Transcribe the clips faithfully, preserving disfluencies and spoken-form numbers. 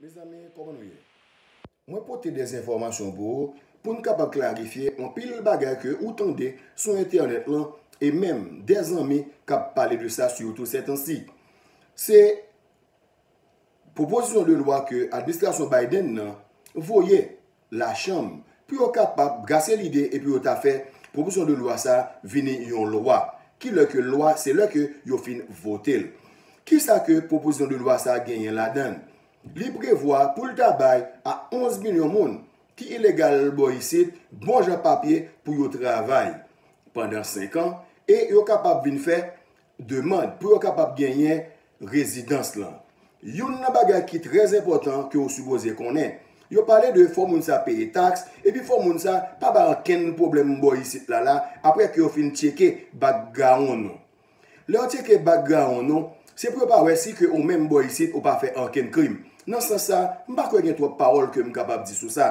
Mezanmi, kòman nou ye? Mwen pote de enfòmasyon pou ou, pou n kapab klarifye anpil bagay ke ou tande sou entènèt lan, e menm de zanmi k ap pale de sa, sitou sètansi. Se pwopozisyon de lwa ke administrasyon Biden nan voye lachanm pou yo kapab brase lide epi yo ta fè pwopozisyon de lwa sa vini yon lwa. Ki lè ke lwa, se lè ke yo fin vote l. Kisa ke pwopozisyon de lwa sa genyen ladan l? Li prevwa pou l ta bay a onz milyon moun ki ilegal bò isit bon jan papye pou yo travay pandan senk an, e yo kapab vin fè demann pou yo kapab genyen rezidans lan. Youn nan bagay ki trè enpòtan ke ou sipoze konnen, yo pale de fò moun sa peye taks, epi fò moun sa pa bay ankenn pwoblèm bò isit la la, apre ke yo fin tcheke background ou. Lè yo tcheke background ou, se pou yo pa wè si ke ou menm bò isit ou pa fè ankenn krim. Nan sans sa, m pa kwè gen twòp pawòl ke m kapab di sou sa,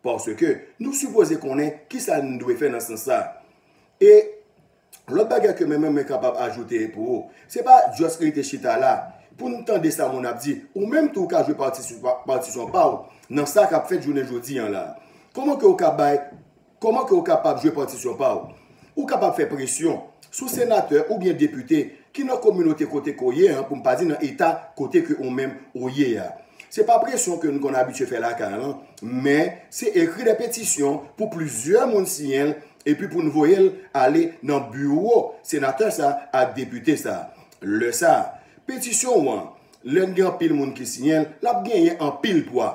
paske nou sipoze konnen kisa n dwe fè nan sans sa. E lòt bagay ke mwen menm mwen kapab ajoute pou ou, se pa just rete chita la pou n tande sa moun ap di. Ou menm tou ou ka jwe pati sou pa- patisyon pa w nan sa k ap fèt jounen jodi an la. Kòman ke ou ka bay Kòman ke ou kapab jwe patisyon pa w? Ou kapab fè presyon sou senatè oubyen depite ki nan kominote kote ke w ye an, pou m pa di nan eta kote ke ou menm ou ye a. Se pa presyon ke n konn abitye fè lakay lan, men se ekri de petisyon pou plizyè moun siyen l, epi pou n voye l ale nan biwo senatè sa ak depite sa. Lè sa, petisyon w an, lè n gen anpil moun ki siyen l, l ap genyen anpil pwa.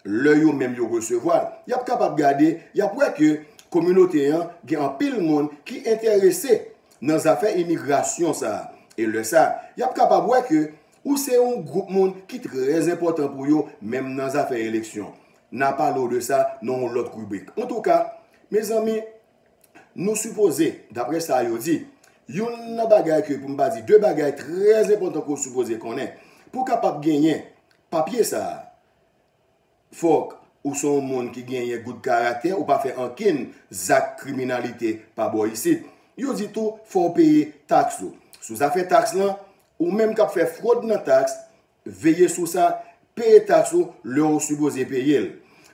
Lè yo menm yo resevwa l, y ap kapab gade, y ap wè ke kominote an gen anpil moun ki enterese nan zafè imigrasyon sa a. E lè sa, y ap kapab wè ke ou se yon gwoup moun ki trè enpòtan pou yo, menm nan zafè eleksyon. N a pale w de sa nan yon lòt ribrik. Antouka, mezanmi, nou sipoze, daprè sa yo di, youn nan bagay ke, pou m pa di de bagay trè enpòtan ke w sipoze konnen, pou w kapab genyen papye sa a, fòk ou se yon moun ki genyen goud karaktè, ou pa fè ankenn zak kriminalite pa bò isit. Yo di tou, fò w peye taks ou. Sou zafè taks lan, ou menm k ap fè fwòd nan taks, veye sou sa, peye taks ou lè w sipoze peye l.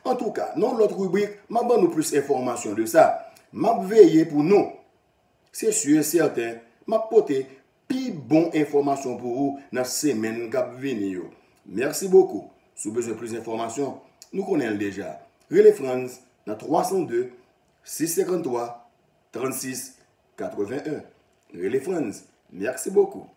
Antouka, nan yon lòt ribrik, m ap ban nou plis enfòmasyon de sa. M ap veye pou nou. Se si e sèten, m ap pote pi bon enfòmasyon pou ou nan semèn k ap vini yo. Mèsi bokou. Si w bezwen plis enfòmasyon, nou konnen l deja. Rele Frantz nan twa san de, sis senkanntwa, trannsis, katrevenn en. Rele Frantz. Mèsi bokou.